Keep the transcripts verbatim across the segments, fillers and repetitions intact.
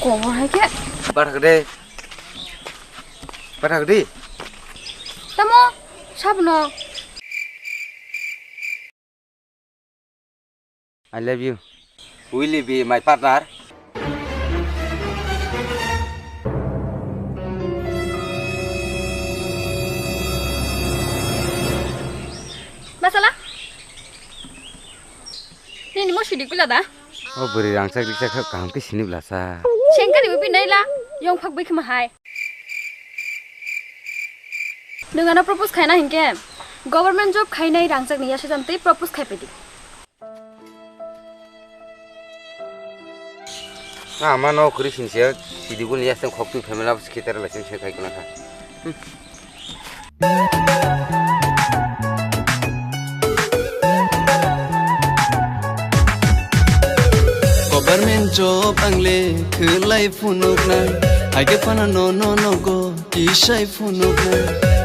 Obo hai khe. Bathak de. Bathak di. Tamo, sabno. I love you. Will you be my partner? Masala? Nini mo sidi kula da? O bwrwi rangchak rikchak kha kaham khe sini bwlasa. Sengkari bo pinai la, yong phak bai khma hai. Nwng ano propose khaina hinkhe, government job khainai rangchakni yasajam tei propose khai pedi. Na ama no khuri sinse, sidi gul yasang khok tu family of skitara la sin se khai kana kha. Government job ang le khwlai phunuknai, hai khe phano no no nogo kisai phunuknai,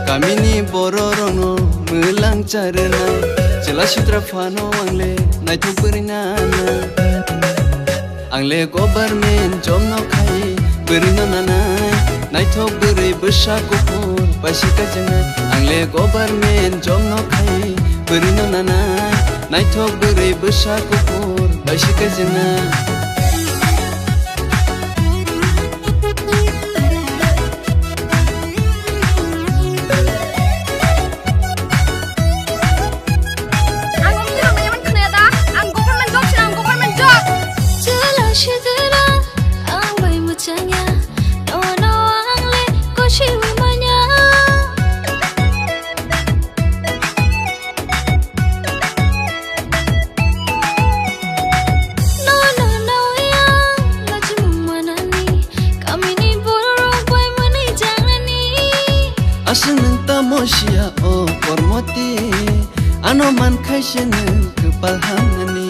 kamini bororokno mwlang charwnai, chwla sitra phano ang le naithok bwrwi nanai. Ang le government job no khai, bwrwi no nanai. Naithok bwrwi bwsa kuphur, paisi kaijaknai. Ang le government job no khai, bwrwi no nanai. Naithok bwrwi bwsa kuphur, paisi kaijaknai. Ang ongni rok nai man khna da, ang government job se, ang government job. Chwla sidira, ang bai mwchangya, no no ang le kosiwi manya. No no no ya, lachimung manani, kamini borok bai mani janani. Aswk nwng tamo siya o kormoti, ano man khai se nwng kwpal hamnani.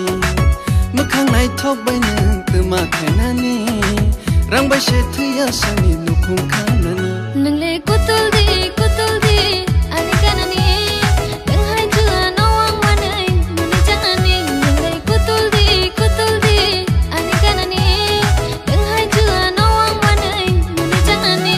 Mwkhang naithok bai nwng twma khainani, rang bai se thwiya sani nukhung khanani. Nwng le kutul di, kutul di, ani ganani. Nwng hai jua no ang manwi, mani janani. Nwng le kutul di, kutul di, ani ganani. Nwng hai jua no ang manwi, mani janani.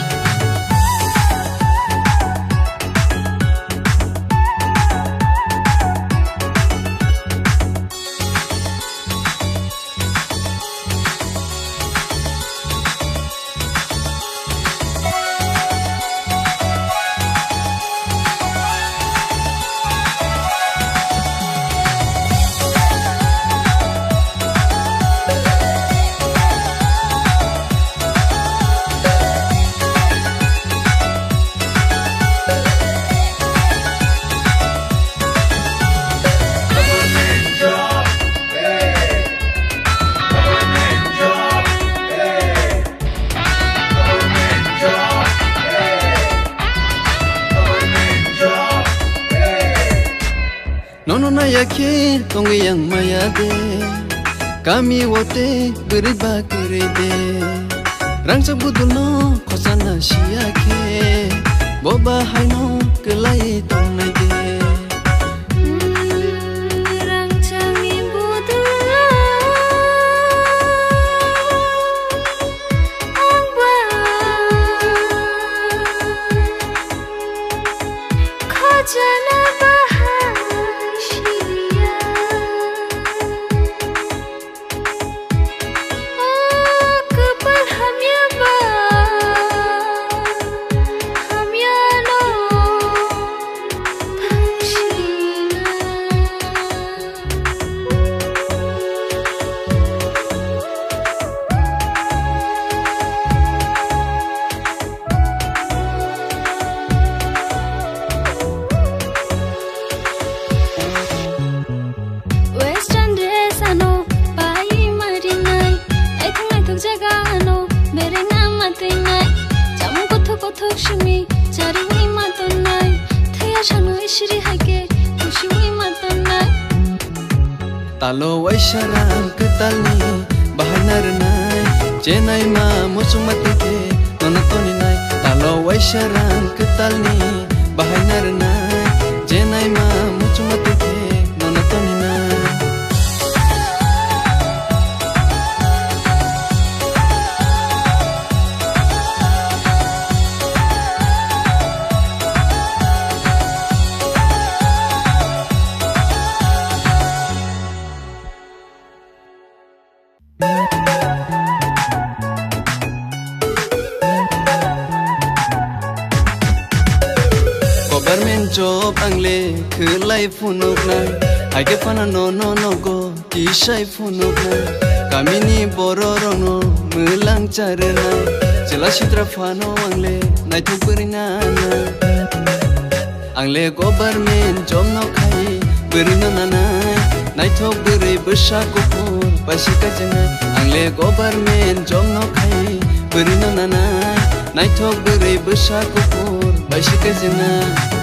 Nono naiya khe tongwi yang maya de, kami o tei bwrwi ba kwrwi de. Rangchak budul no khosana siya khe, bo bahai no kwlai tongnai de. Rangchakni budul ang ba khajana bahai siya. O kwpal hamya ba hamya no thangsinai. Western dress ano pai marinai, naithok naithok jaga ano berengna matwinai, chamung kothok kothok simi chariwi matonnai, thaya sano isri hai khe khusiwi matonnai. Talo waisa rang kwtalni bahai na rwnai, chenai ma muchung ma twi khe nono toninai. Talo waisa rang kwtalni bahai na rwnai, chenai ma muchung ma twi khe nono toninai. Job ang le khwlai phunuknai, haikhe phano nono nogo kisai phunuknai, kamini bororokno mwlang charwnai, chwla sitra phano ang le naithok bwrwi nanai. Ang le government job no khai bwrwi no nanai, naithok bwrwi bwsa kuphur bai se kaijaknai. Ang le government job no khai bwrwi no nanai, naithok bwrwi bwsa kuphur bai se kaijaknai.